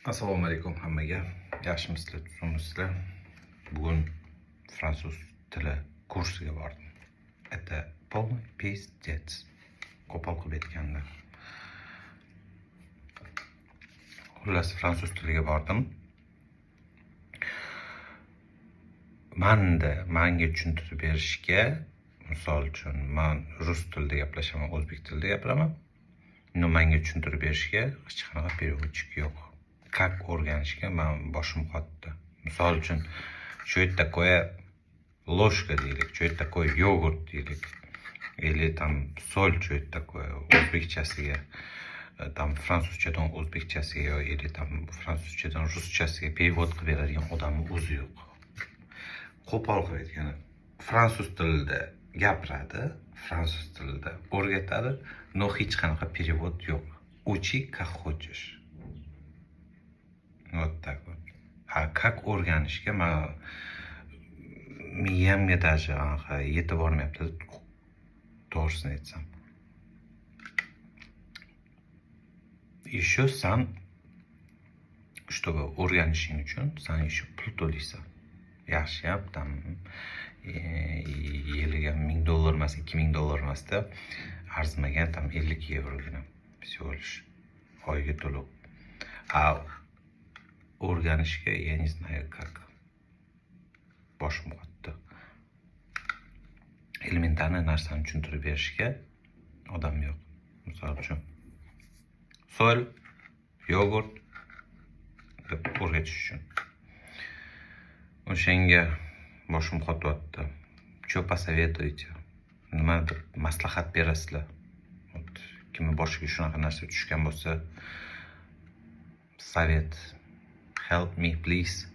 Assalomu alaykum hammaga. Yaxshimisizlar, tuzukmisizlar? Bugun fransuz tili kursiga bordim. Это полный пиздец. Qo'pol qilib aytganda. Xullas, fransuz tiliga bordim. Manda manga tushuntirib berishga, misol uchun, man rus tilida gaplashaman, o'zbek tilida gapiraman. Но manga tushuntirib berishga hech qanaqa переводчик yo'q. Как o'rganishga man boshim qotdi. Misol uchun, что это такое ложка deylik, что это такое йогурт deylik, или там соль, что это такое o'zbekchasiga, там fransuzchadan o'zbekchasiga или там fransuzchadan ruschasiga перевод qilib beradigan odamni o'zi yo'q. Qo'pol qilib aytganda, fransuz tilida gapiradi, fransuz tilida o'rgatadi, но hech qanaqa перевод yo'q. Учи как хочешь. Вот так вот. А как o'rganishga man miyamga даже anaqa yetib bormayapti, to'g'risini aytsam. Еще san, чтобы o'rganishing uchun san еще pul to'laysan. Yaxshiyam там yiliga 1000 dollar emas, 2000 dollar emasda, arzimagan там 50 yevrogina всего лишь oyiga to'lov. А o'rganishga я не знаю как, boshim qotdi. Элементарный narsani tushuntirib berishga odam yo'q. Misol uchun, соль, yogurt deb o'rgatish uchun. O'shanga boshim qotyapti. Что посоветуете? Nima deb maslahat berasizlar? Вот, kimni boshiga shunaqa narsa tushgan bo'lsa, совет. Help me, please.